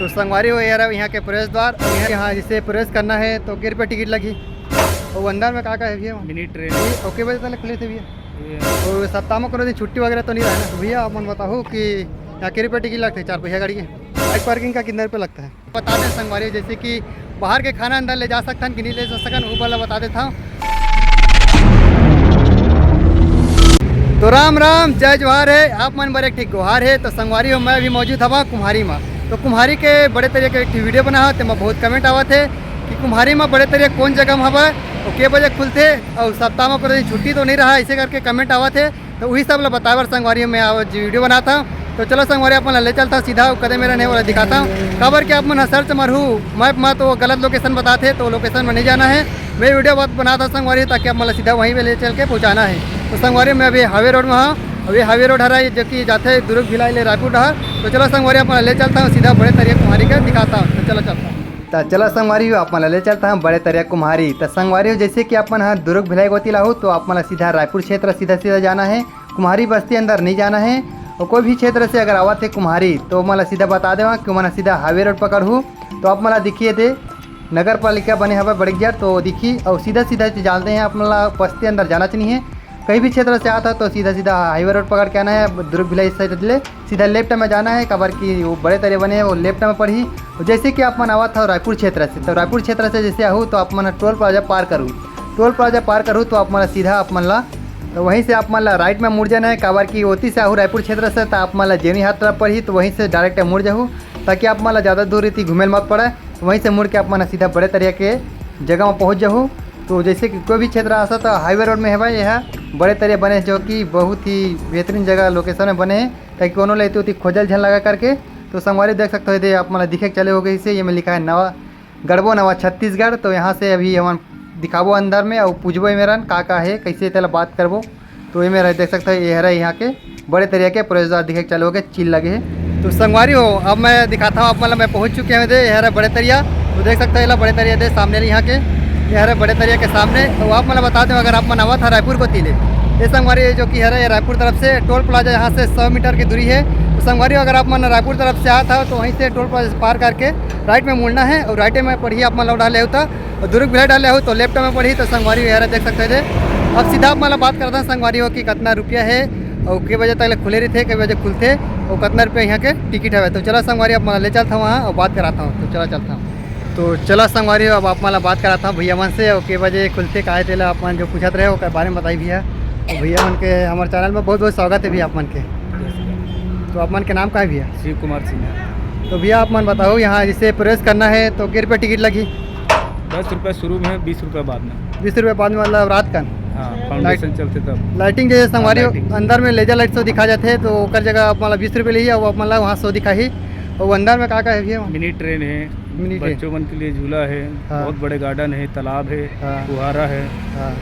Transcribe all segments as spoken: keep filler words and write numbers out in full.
तो संगवारी हो यार, अब यहाँ के प्रवेश द्वार, अब यहाँ, यहाँ जैसे प्रवेश करना है तो के रुपया टिकट लगही? और अंदर में का का है भैया? Mini train. ये ओके बजे तक खुले थे भैया? ये और सप्ताह में कोनो दिन छुट्टी वगैरह तो नहीं रहे ना? तो भैया आप मन बताओ कि यहाँ के रुपया टिकट लगते हैं चार पहिया गाड़ी के? बाइक पार्किंग का कितना रुपया लगता है? बता दें संगवारी, जैसे कि बाहर के खाना अंदर ले जा सकथन कि नहीं ले जा सकन, वो वाला बता देता हूँ। तो राम राम, जय जोहार है, आप मन बर एक ठीक गोहार है। तो संगवारी हो, मैं अभी मौजूद हवा कुम्हारी मा। तो कुम्हारी के बड़े तरिया के एक ठी वीडियो बना हो, तेमा बहुत कमेंट आवत है कि कुम्हारी मा बड़े तरिया कौन जगह में हवा और के बजे खुलथे और सप्ताह में कोनो दिन छुट्टी तो नहीं रहा, ऐसे करके कमेंट आवत है। तो वही सब ला बताए बर संगवारी हो मैं आज वीडियो बनाता हूँ। तो चलो संगवारी, अपन ला ले चलता हूँ सीधा, कदे मेरा नहीं वाला दिखाता हूँ। काबर कि आप मन ह सर्च मरहू मैप मा तो गलत लोकेशन बताथे, तो लोकेशन में नहीं जाना है। मैं वीडियो बहुत बनाता हूँ संगवारी, ताकि आप मन ला सीधा वहीं पे ले चल के पहुँचाना है। तो संगवारी, मैं अभी हाईवे रोड में हूँ। अभी हाईवे रोड हरा, जो कि जाथे दुर्ग भिलाई ले रायपुर डहर। तो चलो संगवारी, अपन ला ले चलता हूँ सीधा बड़े तरिया कुम्हारी का दिखाता हूँ। तो चलो चलता हूँ। त चला संगवारी हो, आप मन ला ले चलता हूँ बड़े तरिया कुम्हारी। त संगवारी हो, जैसे कि आप मन ह दुर्ग भिलाई गोती लाहू, तो आप मन ला सीधा रायपुर क्षेत्र सीधा सीधा जाना है। कुम्हारी बस्ती अंदर नहीं जाना है। और कोई भी क्षेत्र से अगर आवत है कुम्हारी, तो ओमन ला सीधा बता देवा कि ओमन ला सीधा हाईवे रोड पकड़हू, तो आप मन ला दिखिए दे नगर पालिका बने हवय बड़गियार, तो दिखी। और सीधा सीधा जाते हैं, आप मन ला बस्ती अंदर जाना चाहिए। कहीं भी क्षेत्र से आता तो सीधा सीधा हाईवे रोड पकड़ के आना है, दुर्ग भिलाई साइड ले सीधा लेफ्ट में जाना है, काबर कि वो बड़े तरिया बने हैं, वो लेफ्ट में पड़ही। और जैसे कि आप मन आवत हो रायपुर क्षेत्र से, तो रायपुर क्षेत्र से जैसे आहू तो आप मन टोल प्लाजा पार करू, टोल प्लाजा पार करू तो आप मन सीधा आप मन ला, तो वहीं से आप मन ला राइट में मुड़ जाना है, काबर कि ओती से आहू रायपुर क्षेत्र से तो आप मन ला जेनी हाट तरफ पड़ही, तो वहीं से डायरेक्ट मुड़ जाहू, ताकि आप मन ला ज़्यादा दूर इति घूमे ल मत पड़े। वहीं से मुड़ के आप मन सीधा बड़े तरिया के जगह में पहुँच जाहू। तो जैसे कि कोई भी क्षेत्र आ सकता, हाईवे रोड में है भाई, यह बड़े तरिया बने, जो कि बहुत ही बेहतरीन जगह लोकेशन में बने हैं, ताकि कोनो लेते होती खोजल झन लगा करके। तो संगवारी देख सकते हो, ये आप मन दिखे के चले हो गए इसे, ये में लिखा है नवा गढ़बो नवा छत्तीसगढ़। तो यहाँ से अभी हमन दिखाबो अंदर में और पूछबो एमेरन का का है, कैसे तेला बात करबो। तो ये मेरा देख सकते हो, ये हरे यहाँ के बड़े तरिया के प्रवेश द्वार दिखे के चालू हो गए, चिल लगे है। तो संगवारी हो, अब मैं दिखाता हूँ आप मन ला, मैं पहुँच चुके हैं दे, ये हरे बड़े तरिया। तो देख सकते हो, ये ला बड़े तरिया दे सामने ले यहाँ के, ये हरे बड़े तरिया के सामने। तो आप मन ला बता दें, अगर आप मन आवत हा रायपुर को तिले, ये संगवारी जो कि हरे, ये रायपुर तरफ से टोल प्लाजा यहाँ से सौ मीटर की दूरी है। तो संगवारी हो, अगर आप मन रायपुर तरफ से आत हा तो वहीं से टोल प्लाजा से पार करके राइट में मुड़ना है और राइट में पड़ही आप मन लौटा ले होता और दुर्ग भिलाई डाले हो तो लेफ्ट में पड़ही। तो संगवारी हो, ये हरे देख सकते हैं दे। अब सीधा आप मन ला बात करता है संगवारी हो कि कितना रुपया है और के बजे तक ले खुले रहिथे, के बजे खुलथे और कितना रुपया यहाँ के टिकट हवे। तो चला संगवारी, आप मन ला ले चलता हूँ वहाँ और बात कराता हूँ। तो चला चलता हूँ। तो चला संगवारी हो, अब आप मन ला बात कराता हूँ भैया मन से, और के बजे खुलथे का है तेला आप मन जो पूछत रहे ओकर बारे में बताई भैया। तो भैया मन के हमारे चैनल में बहुत बहुत स्वागत है भैया आप मन के। तो आप मन के नाम का है भैया? शिव कुमार सिन्हा। तो भैया आप मन बताओ, यहाँ जैसे प्रवेश करना है तो के रुपया टिकट लगी? दस रुपये शुरू में है, बीस रुपये बाद में। बीस रुपये बाद में, मतलब रात का? हाँ, फाउंडेशन चलते तब। लाइटिंग जैसे संगवारी हो, लाइटिंग। अंदर में लेजर लाइट शो दिखा जाते हैं, तो ओकर जगह आप मतलब बीस रुपये ली, वो मतलब वहाँ शो दिखाही। और अंदर में का का है भैया? मिनी ट्रेन है, मिनी ट्रेन। बच्चों मन के लिए झूला है, हाँ। बहुत बड़े गार्डन है, तालाब है, हाँ। फुहारा है, हाँ।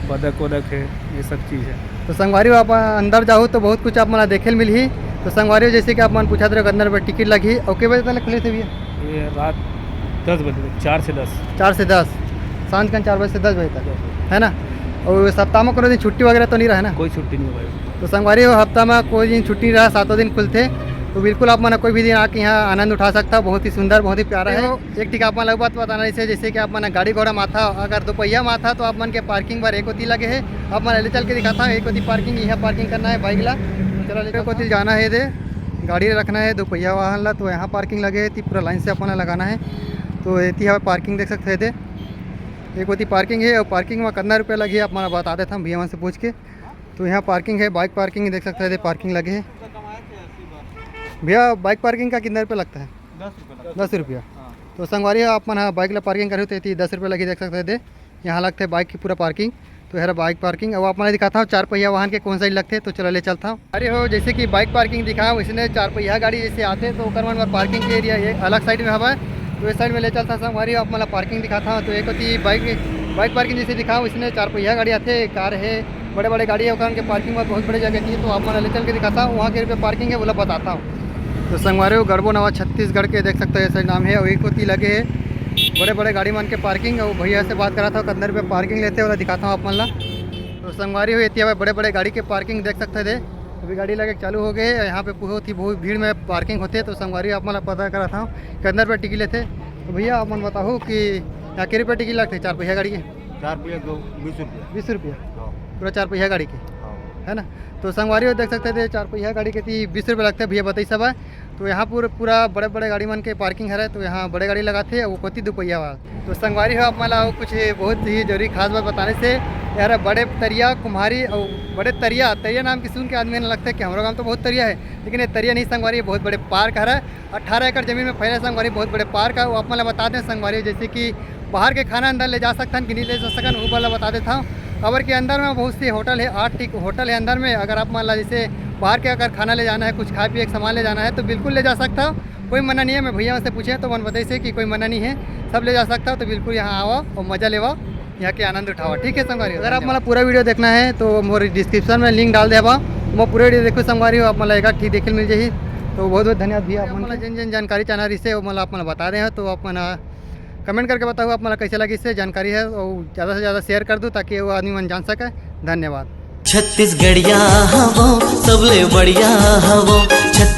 बदक वदक है, ये सब चीज़ है। तो संगवारी हो, आप अंदर जाहू तो बहुत कुछ आप मन ला देखे ल मिलही। तो संगवारी हो, जैसे कि आप मन पूछत रहे अंदर में टिकट लगही, और के बजे तक खुले थे भैया? ये रात दस बजे तक, चार से दस। चार से दस, सांझ का चार बजे से दस बजे तक, है ना? और सप्ताह में कोनो दिन छुट्टी वगैरह तो नहीं रहे ना? कोई छुट्टी नहीं भाई। तो संगवारी हो, हफ्ता में कोई दिन छुट्टी नहीं रहा, सातों दिन खुलथे। तो बिल्कुल आप मन कोई भी दिन आके यहाँ आनंद उठा सकता हो। बहुत ही सुंदर, बहुत ही प्यारा है। एक ठीक आप मन ला बात बताना, जैसे जैसे कि आप मन गाड़ी घोड़ा माथा, अगर दोपहिया माथा तो आप मन के पार्किंग बर एक ओती लगे है। आप मन ले चल के दिखाता हूँ, एक ओती पार्किंग, यहाँ पार्किंग करना है बाइक ला। चलो, एक ओती जाना है दे, गाड़ी रखना है दोपहिया वाहन ला, तो यहाँ पार्किंग लगे है, ती पूरा लाइन से अपन ला लगाना है। तो एती हवे पार्किंग देख सकते हैं दे, एक ओती पार्किंग है। और पार्किंग में कितना रुपया लगी आप मन बता देता हूँ भैया मन से पूछ के। तो यहाँ पार्किंग है, बाइक पार्किंग देख सकते हैं दे, पार्किंग लगे है। भैया, बाइक पार्किंग का कितना रुपया लगता है? दस रुपया लगता है। दस रुपया। हाँ। तो संगवारी हो, आप मन ह बाइक ला पार्किंग करहू तो एती दस रुपया लगी देख सकते हैं दे। यहाँ लगथे बाइक की पूरा पार्किंग। तो हरा बाइक पार्किंग। अब आप मन दिखाता हूँ चार पहिया वाहन के कौन साइड लगथे, तो चला ले चलता हूँ। अरे हो, जैसे कि बाइक पार्किंग दिखा, वैसने चार पहिया गाड़ी जैसे आथे तो ओकर मन बर पार्किंग के एरिया ये अलग साइड में हवा। तो इस साइड में ले चलता संगवारी, आप मन ला पार्किंग दिखाता हूँ। तो एक होती बाइक, बाइक पार्किंग जैसे दिखा, वैसने चार पहिया गाड़ी आथे, कार है, बड़े बड़े गाड़ी है, ओकर के पार्किंग में बहुत बड़े जगह चाहिए। तो आप मन ले चल के दिखाता हूँ, वहाँ के रुपये पार्किंग है, बोला बताता हूँ। तो संगवारी हो, गढ़बो नवा छत्तीसगढ़ के देख सकते हो, ऐसा नाम है। और एक होती लगे है बड़े बड़े गाड़ी मन के पार्किंग। और भैया से बात करा था, कितना रुपये पार्किंग लेते हैं, बोला दिखाता हूँ आप मन ला। तो संगवारी हो, एती हवे बड़े बड़े गाड़ी के पार्किंग देख सकते थे। अभी गाड़ी लगे चालू हो गए। यहाँ पे बहुत ही बहुत भीड़ में पार्किंग होते, तो संगवारी आप मन ला पता करा था कि अंदर पे टिकट लेते। तो भैया आप मन बताओ कि यहाँ के रुपया टिकट लगते चार पहिया गाड़ी के? चार पहिया दो, बीस रुपया। बीस रुपया? हाँ। पूरा चार पहिया गाड़ी के? हाँ। है ना? तो संगवारी हो देख सकते थे, चार पहिया गाड़ी के ती बीस रुपया लगते, भैया बताई सब है। तो यहाँ पूरा पूरा बड़े बड़े गाड़ी मन के पार्किंग हरे, तो यहाँ बड़े गाड़ी लगाते, वो कोती दो पहिया वाला। तो संगवारी हो आप मन ला कुछ बहुत ही जरूरी खास बात बताने से, यार बड़े तरिया कुम्हारी और बड़े तरिया, तरिया नाम की सुन के आदमी ने लगता है कि हमारे गाँव तो बहुत तरिया है, लेकिन ये तरिया नहीं संगवारी, बहुत बड़े पार्क हरे। अठारह एकड़ जमीन में फैले संगवारी, बहुत बड़े पार्क है। वो आप मन ला बता दें संगवारी, जैसे कि बाहर के खाना अंदर ले जा सकथन कि नहीं ले जा सकन, वो वाला बता देता हूँ। काबर के अंदर में बहुत सी होटल है, आठ टिक होटल है अंदर में। अगर आप मन ला जैसे बाहर के अगर खाना ले जाना है, कुछ खाए पिए के सामान ले जाना है, तो बिल्कुल ले जा सकता हो, कोई मना नहीं है। मैं भैया से पूछे तो मन बताइसे कि कोई मना नहीं है, सब ले जा सकता हो। तो बिल्कुल यहाँ आवा और मजा लेवा, यहाँ के आनंद उठावा। ठीक है संगवारी, अगर आप मन ला पूरा वीडियो देखना है तो मोर डिस्क्रिप्शन में लिंक डाल देवा, मैं पूरा वीडियो देखो संगवारी हो, आप मन ला एक आध ठीक देखे मिल जाही। तो बहुत बहुत धन्यवाद भैया आप मन ला। जिन जिन जानकारी चाहना रहिसे वो मन ला आप मन ला बता दे हैं, तो आप मन कमेंट करके बताओ आप मन ला कैसे लगिसे जानकारी है, और ज़्यादा से ज़्यादा शेयर कर दो ताकि वो आदमी मन जान सके। धन्यवाद। छत्तीसगढ़िया हवो, सबले बढ़िया हवो। छत्तीस